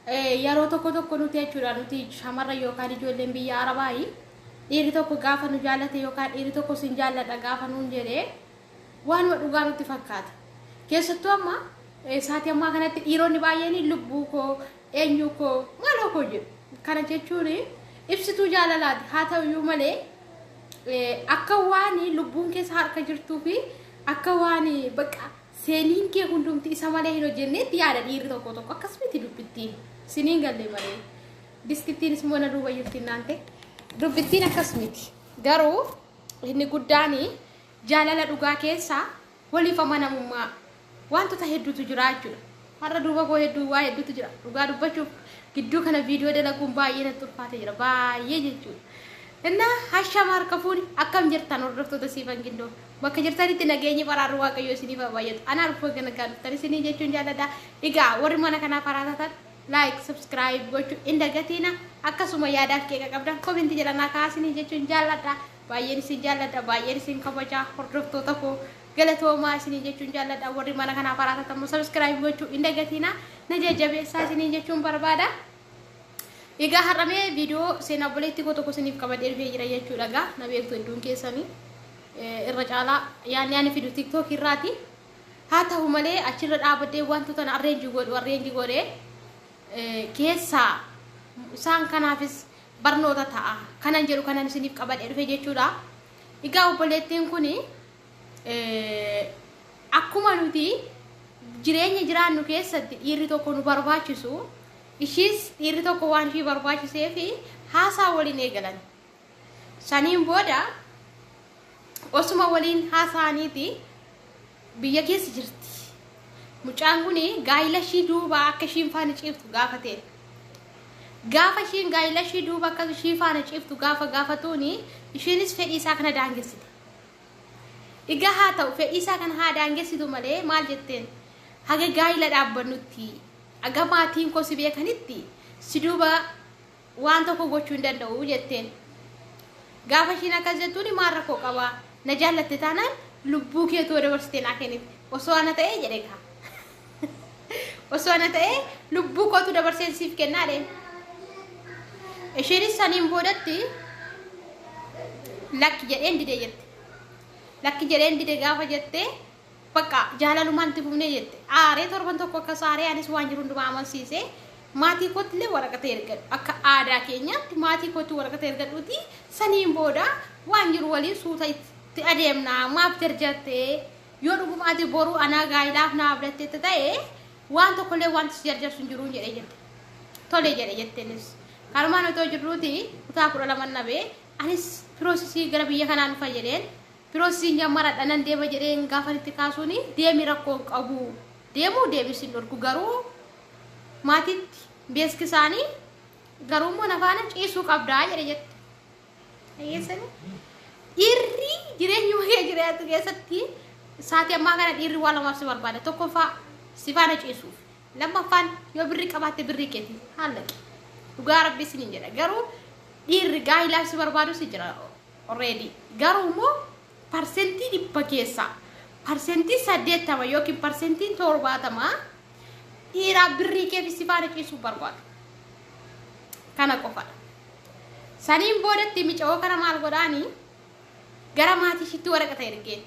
Yeroo tokko tokko nuti jechuudha, nuti shamarra yookaan ijoolleen biyya Arabaayi, dhiirri tokko gaafa nu jaallate yookaan dhiirri tokko sin jaalladha gaafa nuun jedhee, waanuma dhugaa nutti fakkaata. Keessattuu amma saatii ammaa kanatti dhiironni baay'een lubbuu koo, eenyu koo, maaloo koo jedhu. Kana jechuun ibsituu jaalalaati. Haa ta'uyyuu malee, akka waan lubbuun keessa harka jirtuu fi akka waan bakka seeliin kee hundumti isa malee hin hojjenneetti yaada dhiirri tokko tokko. Akkas miti dubbittiin. Siniin galle malee. Distittiinis immoo na duuba jirti naante. Dubbittiin akkas miti. Garuu inni guddaan jaalala dhugaa keessaa waliif amanamummaa, wantoota hedduutu jira jechuudha. Har'a duuba koo hedduu waa hedduutu jira. Dhugaa dubbachuuf, gidduu kana viidiyoo dalaguun baay'ee natti ulfaatee jira. Baay'ee jechuudha. Innaa hashama, harka fuuni, akkam jirtan hordoftoota Siifan Gindoo? Bakka jirtanitti nageenyi baraarri Waaqayyoo isiniif haa baay'atu. Anaa dhufuu eega nagaa dhuftan isinii jechuun jaalladha. Egaa warri mana kanaaf haaraa taatan like, subscribe gochuu hin dagatiina. Akkasuma yaadaaf qeeqa qabdan comment jala naa kaasinii jechuun jaalladha. Baay'een isin jaalladha. Baay'een isin kabaja, hordoftoota koo. Galatoomaa isinii jechuun jaalladha. Warri mana kanaaf haaraa taatan immoo subscribe gochuu hin dagatiina. Na jajjabeessaa isinii jechuun barbaada. Egaa har'amee viidiyoo seenaa obboleettii koo tokko isiniif qabadhee dhufee jira jechuudha. Egaa na beektu hedduun keessanii, irra caalaa yaadni ani fidu TikTok irraati. Haa ta'u malee, achirra dhaabadhee wantoota na arrange godhee keessaa isaan kanaafis barnoota ta'a kanan jedhu kanan isiniif qabadhee dhufe jechuudha. Egaa obboleettiin kuni, akkuma nuti jireenya jiraannu keessatti dhiirri tokko nu barbaachisu, ishiis dhiirri tokko waan ishii barbaachisee fi haasaa waliin eegalan. Saniin booda osuma waliin haasa'aniiti biyya keessa jirti. Mucaan kun gaa'ila ishii duuba akka ishiin faana ciiftu gaafateen. Gaafa ishiin gaa'ila ishii duuba akka ishii faana ciiftu gaafa gaafatuuni, ishiinis fedhii isaa kana daangessite. Egaa haa ta'u, fedhii isaa kana haa daangessitu malee, maal jetteen? Haga gaa'ila dhaabbannutti, haga maatiin koo si beekanitti, si duuba waan tokko gochuu hin danda'u jetteen. Gaafa ishiin akkas jettuun, maal rakkoo qabaa? Na jaallatte taanaan lubbuu keetuu dabarsitee naa kennite. Osoo ana ta'ee jedhe kaa. Osoo ana ta'ee lubbuu kootu dabarsee siif kennaa dheen. Isheenis saniin boodatti lakki jedheen dide jette. Lakki jedheen dide gaafa jettee, bakka jaalalumaan itti fufnee jette. Aaree torban tokko akkas aaree, anis waan jiru hundumaa amansiisee, maatii kootti illee waraqata ergadhu. Akka aadaa keenyaatti maatii kootti waraqata ergadhuuti, saniin booda waan jiru waliin suuta itti adeemna. Maaf jarjartee? Yoo dhugumaati boruu anaa gaa'ilaaf na abdatteetta ta'e, waan tokkollee wanti si jarjarsu hin jiru jedhee jette. Tole jedhe jetteenis. Kanumaan otoo jirruuti kutaa 12 nabee, anis process gara biyya kanaa dhufa jedheen. Processiin jammaradha, nan deema jedheen. Gaafa itti kaasuuni, deemi, rakkoo hin qabu. Deemuu deemis hin dhorku, garuu maatiitti beeskisaanii, garuu immoo na faana ciisuu qabdaa jedhe jette. Dhageessanii? Dhiirri jireenyuma kee jiraatu keessatti saatii ammaa kana dhiirri waa lamaaf si barbaada. Tokkoffaa, si faana ciisuuf. Lammaffaan, yoo birrii qabaatte birrii keetii haallaqi. Dhugaa Rabbi isiniin jedha. Garuu dhiirri gaa'ilaaf si barbaadu si jira already. Garuu immoo 100% keessaa 80% yookiin 70% dhiiraa birrii keefi si faana ciisuu barbaadu. Kana qofadha. Saniin boodatti mica'oo kana maal godhaanii, gara maatii ishiitti waraqata ergeen.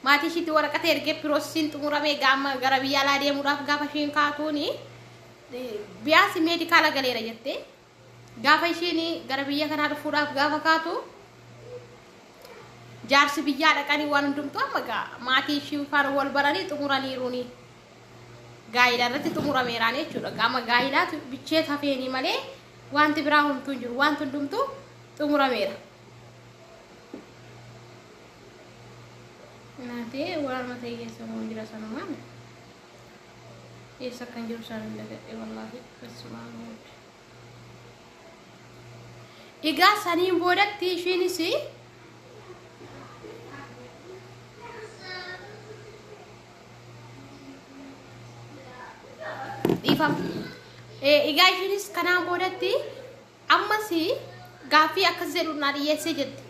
Maatii ishiitti waraqata ergee, processiin xumuramee gaama gara biyya alaa deemuudhaaf gaafa ishiin kaatuuni, biyaasi medical galeera jettee, gaafa ishiin gara biyya kanaa dhufuudhaaf gaafa kaatu, jaarsi biyyaa dhaqanii waan hundumtuu amma gaa maatii ishii faana wal baranii xumuraniiruuni. Gaa'ila irratti xumurameeraan jechuudha. Qaama gaa'ilaatu bicheet hafeenii malee wanti biraa homtuu hin jiru. Wanti hundumtuu xumurameera. Naatee waan mata keessa moo jira sanumaan? Eessa akkan jiru isaan hin dagadhe wallaahi. Basumaan. Egaa saniin boodatti ishiinis dhiifama. Egaa ishiinis kanaan boodatti ammas gaaffii akkas jedhu naa dhiyyeessee jette.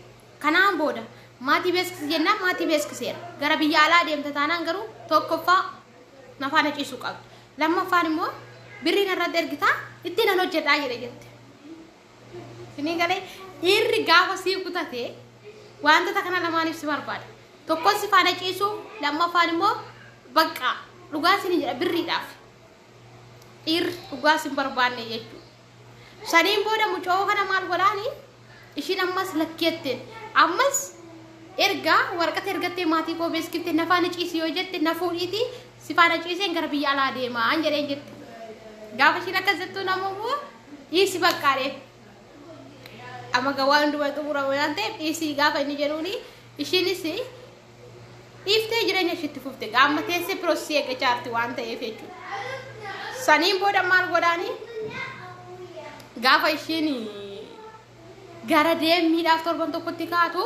Kanaan booda maatii beeksisi jennaan maatii beeksiseera. Gara biyya alaa deemta taanaan garuu, tokkoffaa na faana ciisuu qabdi. Lammaffaan immoo Birrii narratti ergitaa ittiin nan hojjedhaa jedhe jette. Isinii galee dhiirri gaafa sii kutate wantoota kana lamaaniif si barbaada. Tokkoon si faana ciisu, lammaffaan immoo bakka dhugaa isin jedha birriidhaaf. Dhiirri dhugaa sin barbaanne jechuudha. Saniin booda mucoo kana maal godhaani ishiin ammas lakkeetteen ammas ergaa waraqata ergattee maatii koo beeskiftee na faana ciisi yoo jette na fuudhiiti si faana ciiseen gara biyya alaa deemaa an jedheen jette. Gaafa ishiin akkas jettu nama immoo dhiisi baqqaadhee. Amma gawaa hundumaa xumurame waan ta'eef dhiisii gaafa inni jedhuuni ishiinis dhiiftee jireenya ishiitti fufte. Amma teessee piroosesii eeggachaa jirti waan ta'eef jechuudha. Saniin booda maal godhaani gaafa ishiin gara deemmiidhaaf torban tokkotti kaatu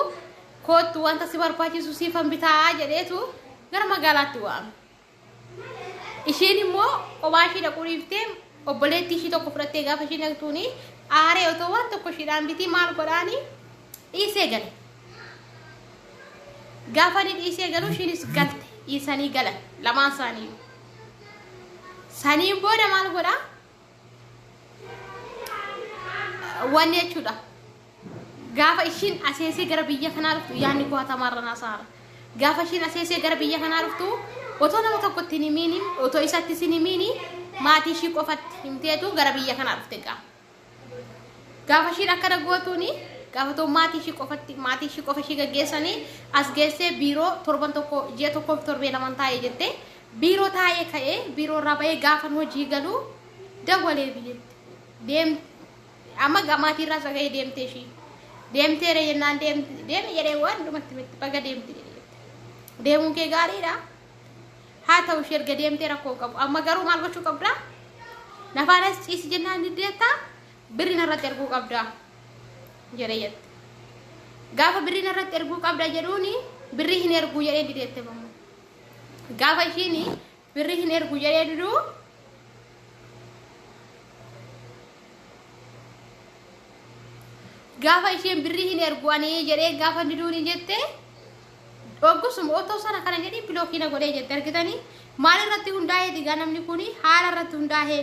koottu wanta si barbaachisu siifan bitaa jedheetu gara magaalaatti waame. Ishiin immoo kophaa ishii dhaquu dhiiftee obboleettii ishii tokko fudhattee gaafa ishiin dhaqxuuni aaree otoo waan tokko ishiidhaan bitii maal godhaani dhiisee gale. Gaafa inni dhiisee galu ishiinis galte dhiisanii galan lamaan isaanii. Saniin booda maal godhaa? Wanni jechuudha. Gaafa ishiin aseesee gara biyya kanaa dhuftu yaadni koo hatamarra nasaara. Gaafa ishiin aseesee gara biyya kanaa dhuftu otoo nama tokkotti hin himiin otoo isatti hin himiin maatii ishii qofatti himteetu gara biyya kanaa dhufte gaa. Gaafa ishiin akkana gootuuni gaafa ta'u maatii ishii qofatti maatii ishii qofa ishii gaggeessanii as geessee biiroo torban tokko ji'a tokkoof torbee lamaan taa'ee jettee biiroo taa'ee ka'ee biiroo irraa ba'ee gaafan hojii galuu dawwalee biyyatti deem amma maatii irraa sagalee deemtee ishii deemteere jennaan deeme jedhee waan dhumatti mitti baga deemte jedhee jette deemuun kee gaariidha haa ta'u ishee erga deemtee rakkoo hin qabu amma garuu maal gochuu qabda nafaanas ciisi jennaan diddeettaa birri narratti erguu qabda jedhee jette. Gaafa birri narratti erguu qabda jedhuuni birri hin erguu jedhee dideette mamma. Gaafa ishiin birri hin ergu jedhee diduu gaafa isheen birri hin ergu ani jedhee gaafa diduuni jette oggusuma otoo sana kana jedhii bilookii na godhee jette argitanii maal irratti hundaa'eeti gaa namni kuni haala irratti hundaa'ee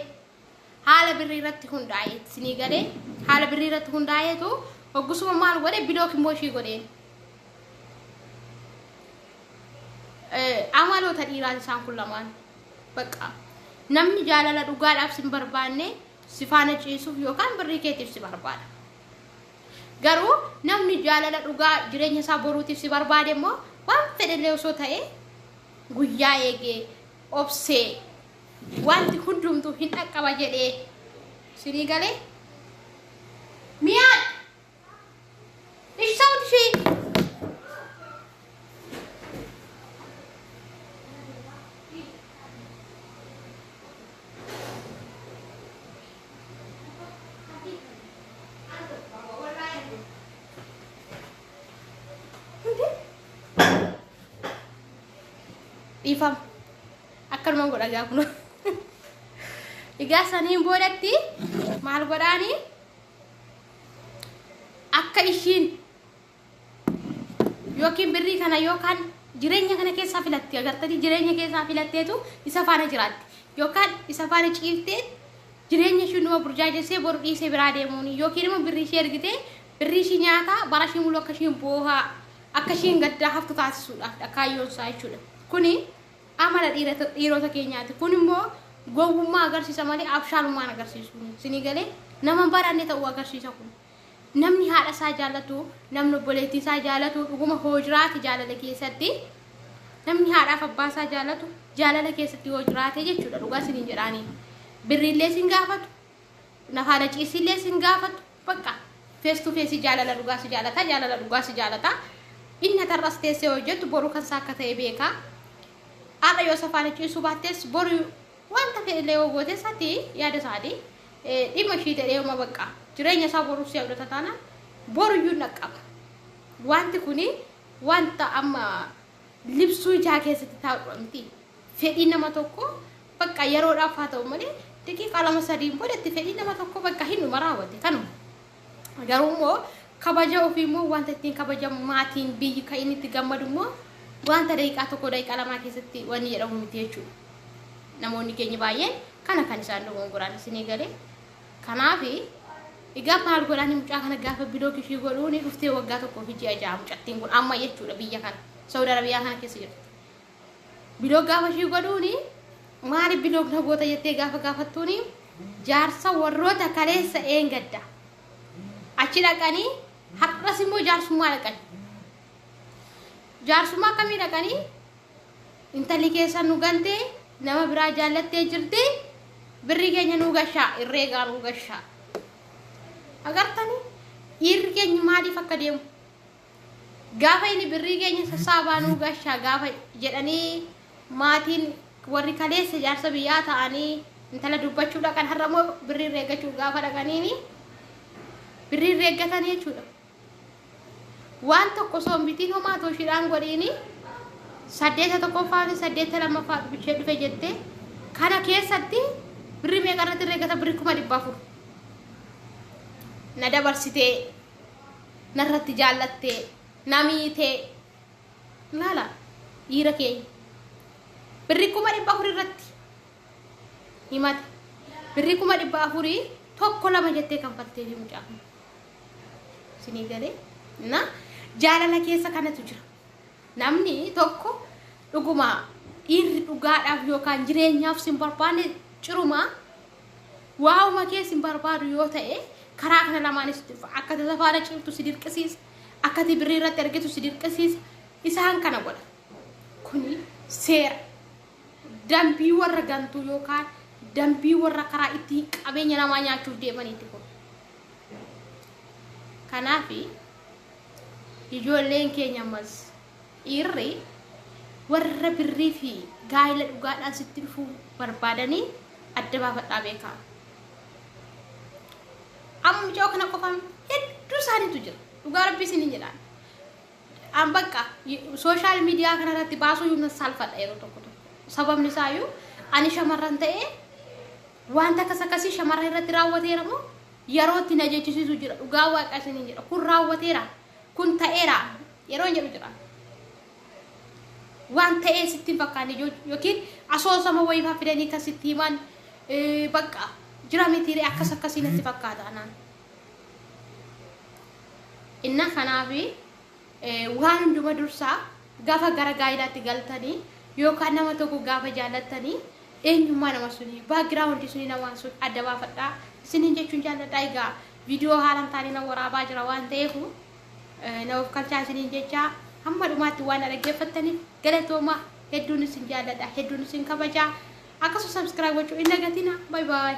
haala birrii irratti hundaa'ee sinii galee haala birrii irratti hundaa'eetu oggusuma maal godhe block immoo ishii godheen. Amaloota dhiiraati isaan kun lamaan. Bakka namni jaalala dhugaadhaaf sin barbaanne si faana ciisuuf yookaan birrii keetiif si barbaada. Garuu namni jaalala dhugaa jireenya isaa boruutiif si barbaade immoo waan fedhellee osoo ta'e guyyaa eegee obsee wanti hundumtuu hin dhaqqaba jedhee sinii galee mi'aadha. Ishee ishee. Dhiifama. Akkanumaan godha gaa kun. Egaa saniin boodatti maal godhaani akka ishiin yookiin birrii kana yookaan jireenya kana keessaa filatti agartanii jireenya keessaa filatteetu isa faana jiraatti yookaan isa faana ciiftee jireenya ishii numa burjaajessee boru dhiisee biraa deemuun yookiin immoo birrii ishee ergitee birrii ishii nyaataa bara ishii muluu akka ishiin boohaa akka ishiin gaddaa haftu taasisuudhaaf kaayyoon isaa jechuudha. Kuni amala dhiirota keenyaati. Kun immoo gowwummaa agarsiisa malee abshaalummaan agarsiisu. Sinii galee nama baranne ta'uu agarsiisa kun. Namni haadha isaa jaallatu, namni obboleettii isaa jaallatu dhuguma hoo jiraate jaalala keessatti namni haadhaaf abbaa isaa jaallatu jaalala keessatti hoo jiraate jechuudha dhugaa isiniin jedhaanii. Birriillee sin gaafatu, nafaana ciisillee sin gaafatu, bakka face to face jaalala dhugaa si jaalata, jaalala dhugaa si jaalata. Inni tarras teessee hojjettu boru kan isaa akka ta'e beekaa. Har'a yoo safaana ciisuu baattees boru wanta fedhillee yoo gootes ati yaada isaati dhimma ishii ta'ee uma bakka jireenya isaa boruu si abdata taanaan boru iyyuu dhaqqaba. Wanti kuni wanta amma libsuu ijaa keessatti taa'udha miti. Fedhii nama tokko bakka yeroodhaaf haa ta'u malee daqiiqaa lama sadiin boodatti fedhii nama tokko bakka hin dhuma raawwate kanuma. Garuu immoo kabaja ofii immoo wanta ittiin kabajamu maatiin biyyi kan inni itti gammadu immoo wanta daqiiqaa tokko daqiiqaa lamaa keessatti wanni jedhamu miti jechuudha. Namoonni keenya baay'een Kana kan isaan dogongoran isinii galee. Kanaafi egaa maal godhanii mucaa kana gaafa block ishii godhuuni dhuftee waggaa 1 fi ji'a 6 mucattiin kun amma jechuudha biyya kana Saudi Arabiyaa kana keessa jirti. Block gaafa ishii godhuuni, maaliif block na goota jettee gaafa gaafattuuni, jaarsa warroota kaleessa eengadda achi dhaqanii har'as immoo jaarsummaa dhaqan. Jaarsummaa akkamii dhaqanii? Intalli keessa nu gantee nama biraa jaallattee jirti, birri keenya nu gashaa, herreegaa nu gashaa. Agartanii dhiirri keenya maaliif akka deemu? Gaafa inni birrii keenya sassaabaa nu gashaa gaafa jedhanii, maatiin warri kaleessa jaarsa biyyaa ta'anii intala dubbachuu dhaqan, har'a immoo birrii herreeggachuu gaafa dhaqaniini birrii herreeggatanii jechuudha. Waan tokko osoo hin bitiin, homaa tooshiidhaan godhiini, saddeeta tokkoffaa fi saddeeta lammaffaa bishee dhufe jettee kana keessatti birrii meeqa irratti herreeggata? Birrii 400,000. Na dabarsitee, narratti jaallattee, na miitee, laala dhiira keenya birrii 400,000 irratti himate. Birrii 400,000 tokko lama jettee kanfaltee fi mucaa kun isinii galee na jaalala keessa kanatu jira. Namni tokko dhuguma dhiirri dhugaadhaaf yookaan jireenyaaf sin barbaanne, cirumaa waa'uma kee sin barbaadu yoo ta'e, karaa kana lamaanis itti dhufa. Akka tasa faana cimtu si dirqisiisa, akka ati birrii irratti argitu si dirqisiisa. Isaan kana godha. Kuni seera dambii warra gantuu yookaan dambii warra karaa ittiin qabeenya namaa nyaachuuf deemaniiti kun. Kanaaf ijoolleen keenya ammas dhiirri warra birrii fi gaa'ela dhugaadhaan sitti dhufuu barbaadanii adda baafadhaa beekaa. Amma mucaa kana qofaan hedduu isaaniitu jira. Dhugaa Rabbii isiniin jedhaan. An bakka social media kanarratti baasuu iyyuu nan saalfadha yeroo tokko tokko. Sababni isaayyuu ani shamarran ta'ee wanta akkas akkasii shamarran irratti raawwateera moo yeroo itti na jechisiisu jira. Dhugaa Waaqa isiniin jedha. Kun raawwateera. Kun ta'eera. Yeroo hin jedhu jira. Waan ta'ee sitti hin fakkaanne yookiin asoosama wayiifaa fidanii kan sitti himan bakka jira mitiiree, akkas akkasii natti fakkaata anaan. Inna kanaafi waan hunduma dursaa gaafa gara gaa'ilaatti galtanii yookaan nama tokko gaafa jaallattanii, eenyummaa nama sunii, background sunii, nama sun adda baafadhaa isiniin jechuun jaalladhaa. Egaa viidiyoo haalaan taanee na waraabaa jira waan ta'eef na of kalchaa isiniin jechaa, hamma dhumaatti waan na dhaggeeffattaniif galatooma. Hedduun isin jaalladha, hedduun isin kabajaa. Akkasuma subscribe gochuu hin dagatina. Bye bye.